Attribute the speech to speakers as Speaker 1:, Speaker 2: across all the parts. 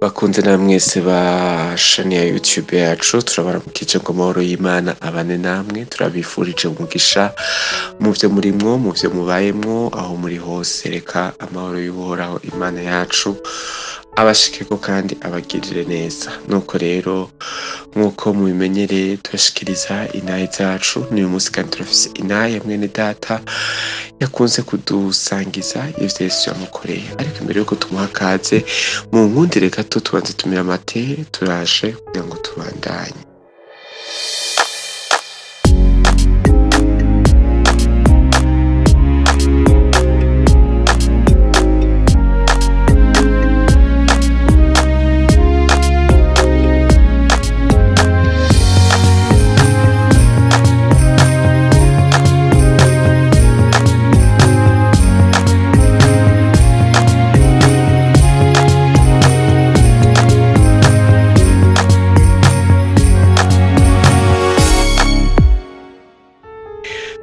Speaker 1: Bakunze na mwese ba shani ya YouTube yacu, turabaramukije ngo amahoro y'Imana abane namwe. Turabifurije umugisha mu vyo murimwo, mu vyo mubayemwo, aho muri hose. Reka amahoro y'Uhoraho Imana yacu abashikeko kandi abagirire neza. Nuko rero, nk'uko mubimenyereye, turashikiriza intahe zacu. N'uyu munsi kandi turafise intahe ya mwene data yakunze kudusangiza ivyo Yesu yamukoreye. Ariko imbere yuko tumuha akaze, mu nkundire gato tubanze tumira amate, turaje kugira ngo tubandanye.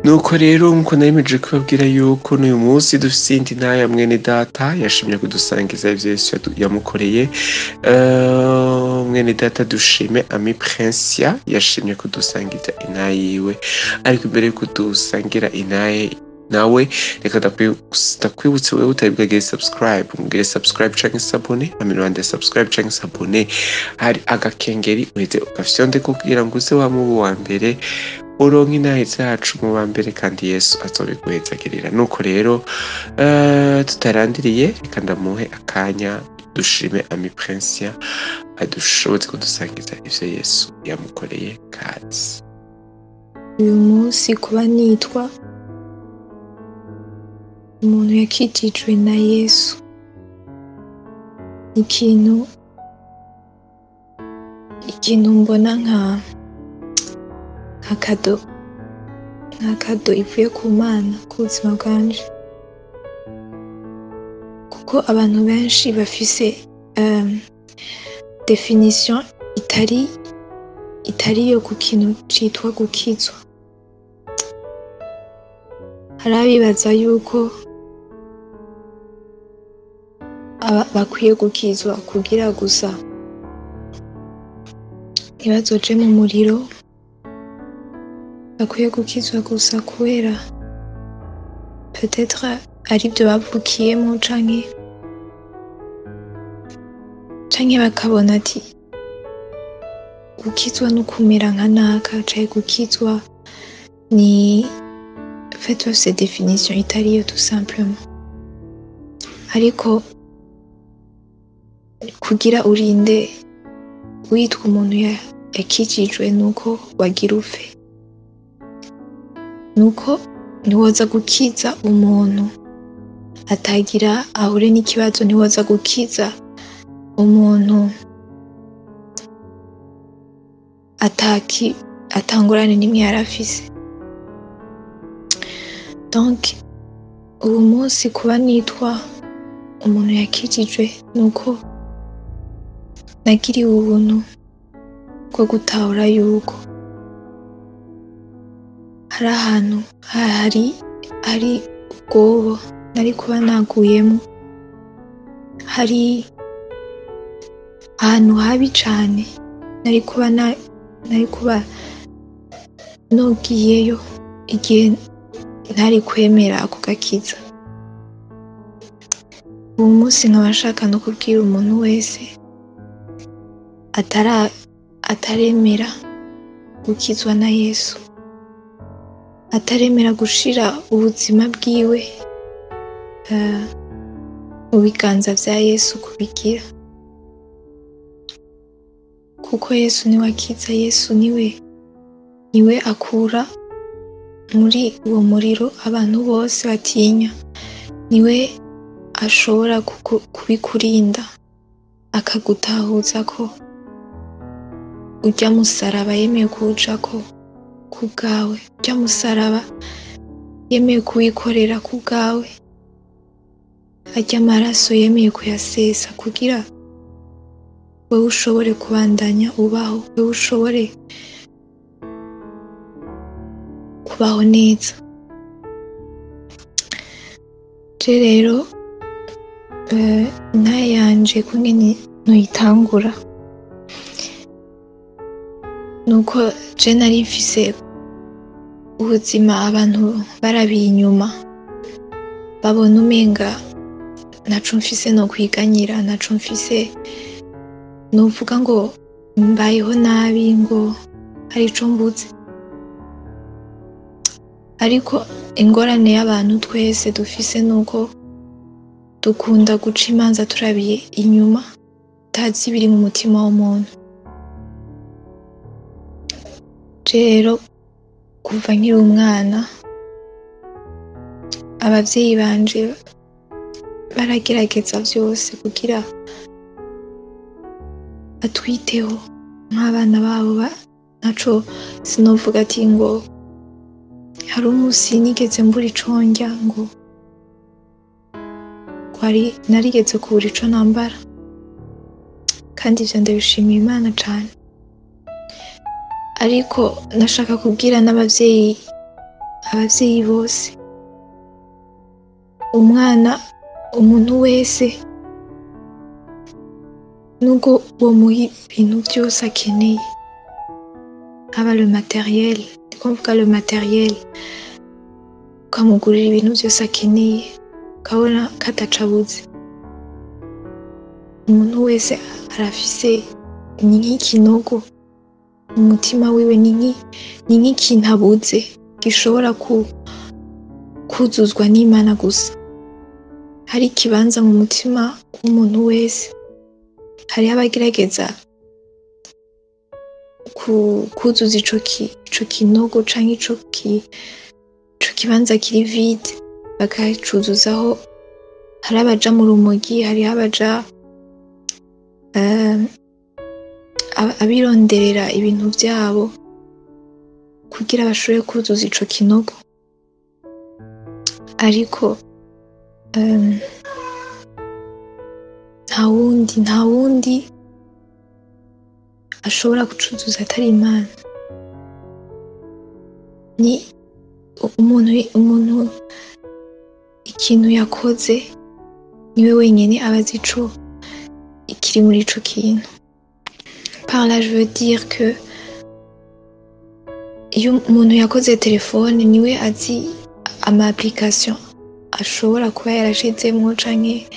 Speaker 1: Nuko rero, nkuko naremeje kubabwira yuko n'uyu munsi dufise iyindi ntahe ya mwene data yashimye kudusangiza ivyo Yesu yamukoreye. Mwene data Dushime Ami Princia yashimye kudusangiza intahe yiwe. Ariko imbere yuko dusangira intahe nawe, reka ndakwibutse wewe utari bwagire subscribe, mugire subscribe canke s'abonner. Hama iruhande ya subscribe canke s'abonner hari agakengeri, uheze ugafyondeko kugira ngo uze wame uba uwa mbere uronke intahe zacu mu ba mbere, kandi Yesu azobiguhezagirira. Nuko rero, tutarandiriye, reka ndamuhe akanya Dushime Ami Princia adushobotse kudusangiza ivyo Yesu yamukoreye. Kazi.
Speaker 2: Uyu munsi kuba nitwa umuntu yakijijwe na Yesu ikintu mbona nka cadeau, nka cadeau ivuye ku Mana ku buzima bwanje, kuko abantu benshi bafise definition itari iyo ku kintu citwa gukizwa. Hari abibaza yuko bakwiye gukizwa kugira gusa ntibazoje mu muriro, bakwiye gukizwa gusa kubera peut-être arivyo bavukiyemwo, canke bakabona ati gukizwa no kumera nka naka, canke gukizwa ni en fait bafise definition itariyo tout simplement. Ariko kugira urinde witwa umuntu yakijijwe nuko wagira upfe, nuko ntiwoza gukiza umuntu atagira ahure n'ikibazo, ntiwoza gukiza umuntu atangorane n'imwe yari afise. Donc uwo munsi kuba nitwa umuntu yakijijwe nuko nagiriwe ubuntu bwo gutahura yuko hari ahantu hari ubwoba nari kuba naguyemo, hari ahantu habi cane nari kuba nogiyeyo igihe ntari kwemera ako gakiza. Uwo munsi nkaba nshaka no kubwira umuntu wese ataremera gukizwa na Yesu, ataremera gushira ubuzima bwiwe mu biganza vya Yesu kubigira, kuko Yesu niwe akiza, Yesu niwe akura muri uwo muriro abantu bose batinya, niwe ashobora kubikurinda, akagutahuza ko urya musaraba yemeye kuwucako ku bwawe, urya musaraba yemeye kuwikorera ku bwawe, arya amaraso yemeye kuyasesa kugira wewe ushobore kubandanya ubaho, wewe ushobore kubaho neza. Je rero, intahe yanje kungene noyitangura. Nuko je nari mfise ubuzima abantu barabiye inyuma babona umenga ntaco mfise no kwiganyira, ntaco mfise novuga ngo mbayeho nabi, ngo hari ico mbuze. Ariko ingorane y'abantu twese dufise nuko dukunda guca imanza turabiye inyuma, tutazi ibiri mu mutima w'umuntu. Je rero kuva nkiri umwana, abavyeyi banje baragerageza vyose kugira batwiteho nk'abana babo, ntaco sinovuga ati ngo hari umusi nigeze mbura ico ndya, ngo narigeze kubura ico nambara, kandi ivyo ndabishimiye Imana cane. Ariko nashaka kubwira n'abavyeyi, abavyeyi bose, umwana, umuntu wese nubwo womuha ibintu vyose akeneye, haba le matériel, ndiko mvuga le matériel, ukamugurira ibintu vyose akeneye, ukabona ko ataco abuze. Umuntu wese arafise, ni nk'ikinogo mu mutima wiwe, ni nk'ikintu abuze gishobora kuzuzwa n'Imana gusa. Hari ikibanza mu mutima w'umuntu wese, hariho abagerageza kuzuza ico kinogo canke ico kibanza kiri vide, bakacuzuzaho. Hari abaja mu rumogi, hariho abaja abironderera ibintu vyabo kugira bashobore kuzuza ico kinogo. Ariko nta wundi ashobora kucuzuza atari Imana. Ni umuntu ikintu yakoze niwe wenyene aba azi ico ikiri muri ico kintu. Par là je veux dire que iyo umuntu yakoze telefone niwe azi ama application ashobora kuba yarashizemwo canke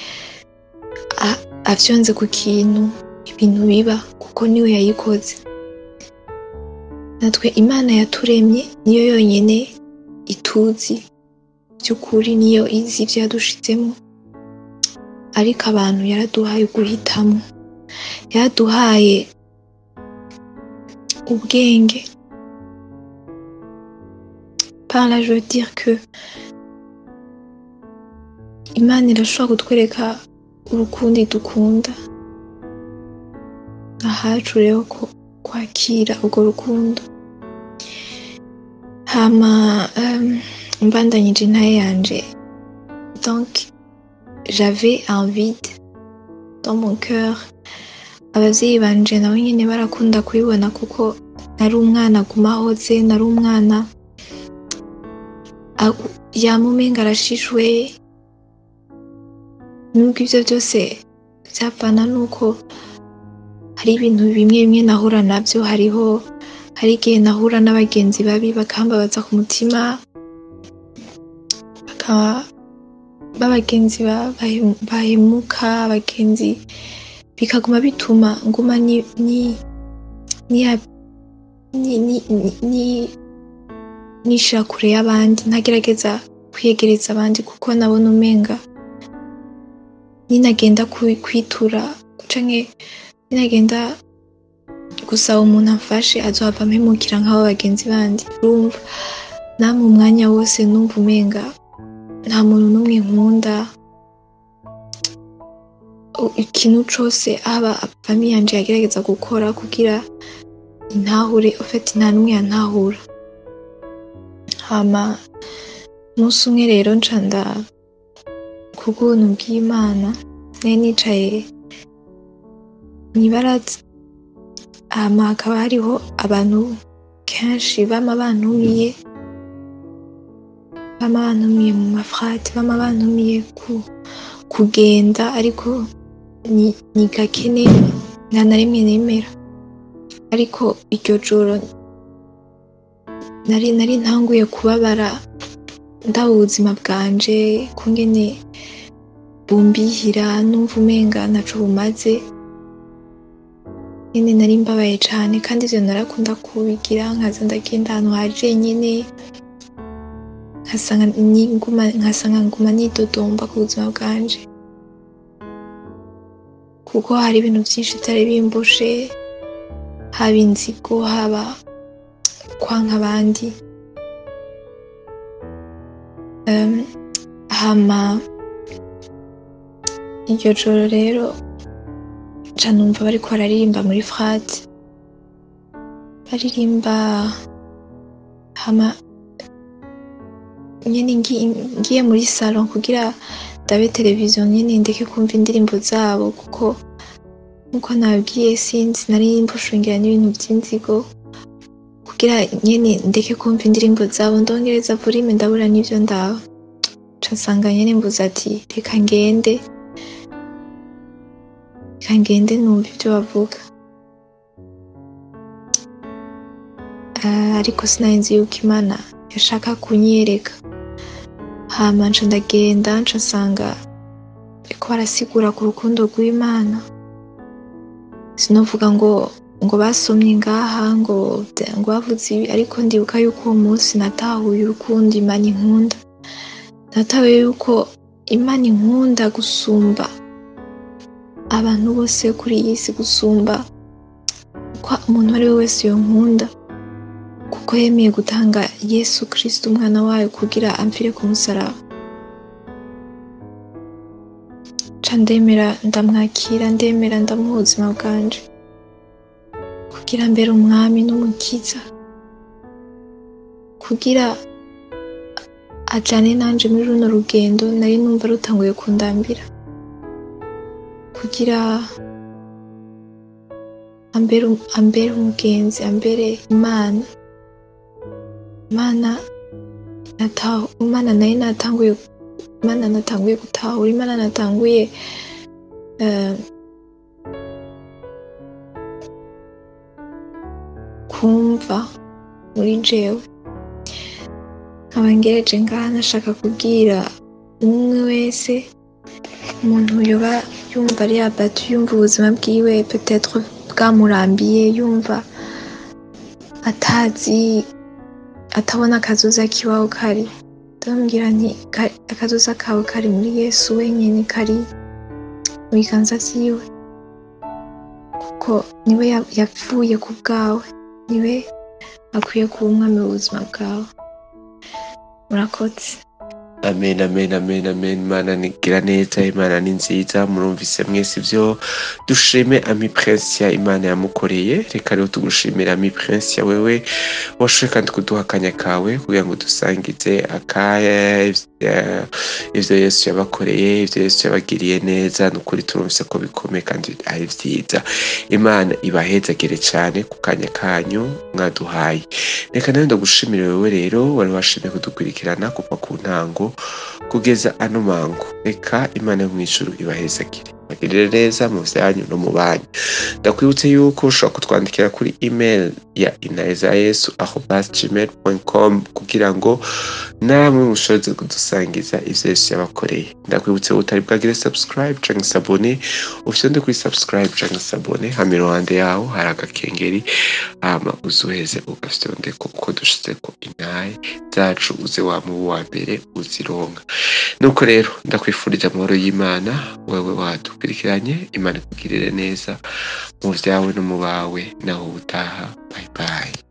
Speaker 2: afyonze ku kintu, ibintu biba kuko niwe yayikoze. Natwe Imana yaturemye niyo yonyene ituzi vy'ukuri, niyo izi ivyo yadushizemwo. Ariko abantu yaraduhaye uguhitamwo, yaraduhaye ubwenge. Par là je veux dire que Imana irashobora kutwereka urukundo idukunda, ahacu rero ko kwakira urwo rukundo. Hama mbandanyije intahe yanje, donc j'avais un vide dans mon cœur. Abavyeyi banje nabo nyene barakunda kubibona kuko nari umwana aguma ahoze, nari umwana yama umenga arashishwe. Nubwo ivyo vyose vyavana nuko hari ibintu bimwe bimwe nahura navyo, hari igihe nahura n'abagenzi babi bakambabaza ku mutima, b'abagenzi bahemuka, abagenzi bikaguma bituma nguma nishira kure y'abandi, ntagerageza kwiyegereza abandi kuko nabona umenga ninagenda kwitura canke ninagenda gusaba umuntu amfashe azohava ampemukira nk'abo bagenzi bandi. Urumva namwe umwanya wose numva umenga nta muntu n'umwe nkunda, ikintu cose aba famille yanje yagerageza gukora kugira intahure, en fait nta n'umwe yantahura. Hama umunsi umwe rero nca nda kubw'ubuntu bw'Imana, nari nicaye mw'ibaraza, hama hakaba hariho abantu kenshi bama bantumiye mu mafrate, bama bantumiye kugenda, ariko ni gake nta na rimwe nemera, ariko iryo joro nari ntanguye kubabara ndaba ubuzima bwanje kungene bumbihira, numva umenga ntaco bumaze nyene, nari mbabaye cane. Kandi ivyo narakunda kubigira, nkaza ndagenda ahantu ha jenyene, nkasanga nguma nidodomba ku buzima bwanje, kuko hari ibintu vyinshi vyari bimboshe, haba inzigo, haba kwanka abandi. Hama iryo joro rero nca numva bariko bararirimba muri frate, baririmba, hama nyene ngiye muri salon kugira ndabe televiziyo nyene ndeke kumva indirimbo zabo, kuko nkuko nababwiye sinzi nari mbushungira n'ibintu vy'inzigo, kugira nyene ndeke kumva indirimbo zabo ndongereza volume ndabura n'ivyo ndaba. Nca nsanga nyene mvuze ati reka ngende, reka ngende numva ivyo bavuga. Ariko sinari nzi yuko Imana yashaka kunyereka. Hama nca ndagenda, nca nsanga bariko barasigura ku rukundo rw'Imana. Sinovuga ngo basomye ngaha ngo bavuze ibi, ariko ndibuka yuko uwo munsi natahuye urukundo Imana inkunda. Natahuye yuko Imana inkunda gusumba abantu bose kuri iyi si, gusumba ko umuntu uwo ari we wese yonkunda, kuko yemeye gutanga Yesu Kristo umwana wayo kugira amfire ku musaraba. Nca ndemera ndamwakira, ndemera ndamuha ubuzima bwanje kugira mbere umwami n'umukiza, kugira ajane nanje muri runo rugendo nari numva rutanguye kundambira, kugira ambere umugenzi, ambere Imana. Imana Imana nari natanguye, Imana natanguye gutahura, Imana natanguye kumva muri jewe. Nkaba ngereje ngaha nashaka kubwira umwe wese, umuntu yoba yumva ari abattu, yumva ubuzima bwiwe peut-être bwamurambiye, yumva atazi, atabona akazoza kiwaho kari, ndamubwira nti akazoza kawe kari muri Yesu wenyene, kari mu biganza vyiwe, kuko niwe yapfuye ku bwawe, niwe akwiye kuba umwami w'ubuzima bwawe. Murakoze.
Speaker 1: Amen, amen, amen, amen. Imana nigira neza, Imana ni nziza. Murumvise mwese ivyo dushime Ami Prince Imana yamukoreye. Reka rero tugushimira Ami Prince, wewe washoboye kandi kuduha akanya kawe kugira ngo dusangize akaya ivyo Yesu yabakoreye, ivyo Yesu yabagiriye neza. Nukuri turumvise ko bikomeye kandi ari vyiza. Imana ibahezagire cane ku kanya kanyu mwaduhaye. Reka nawe ndagushimire wewe rero wari washimye kudukurikirana kuva ku ntango kugeza ano mango. Reka Imana yo mw'ijuru ibahezagire, bagirire neza mu vyanyu no mu banyu. Ndakwibutse yuko ushobora kutwandikira kuri email ya inaezayesu@gmail.com kugira ngo namwe mushobore kudusangiza ivyo Yesu yabakoreye. Ndakwibutse utari bwagire subscribe canke s'abonner, ufyonde kuri subscribe canke s'abonner, hama iruhande yaho hari agakengeri, hama uzuheze ugafyondeko uko dushizeko intahe zacu, uze wama uwa mbere uzironka. Nuko rero ndakwifurije amahoro y'Imana, wewe wadukurikiranye. Imana ikugirire neza mu vyawe no mu bawe, naho ubutaha. Bye bye.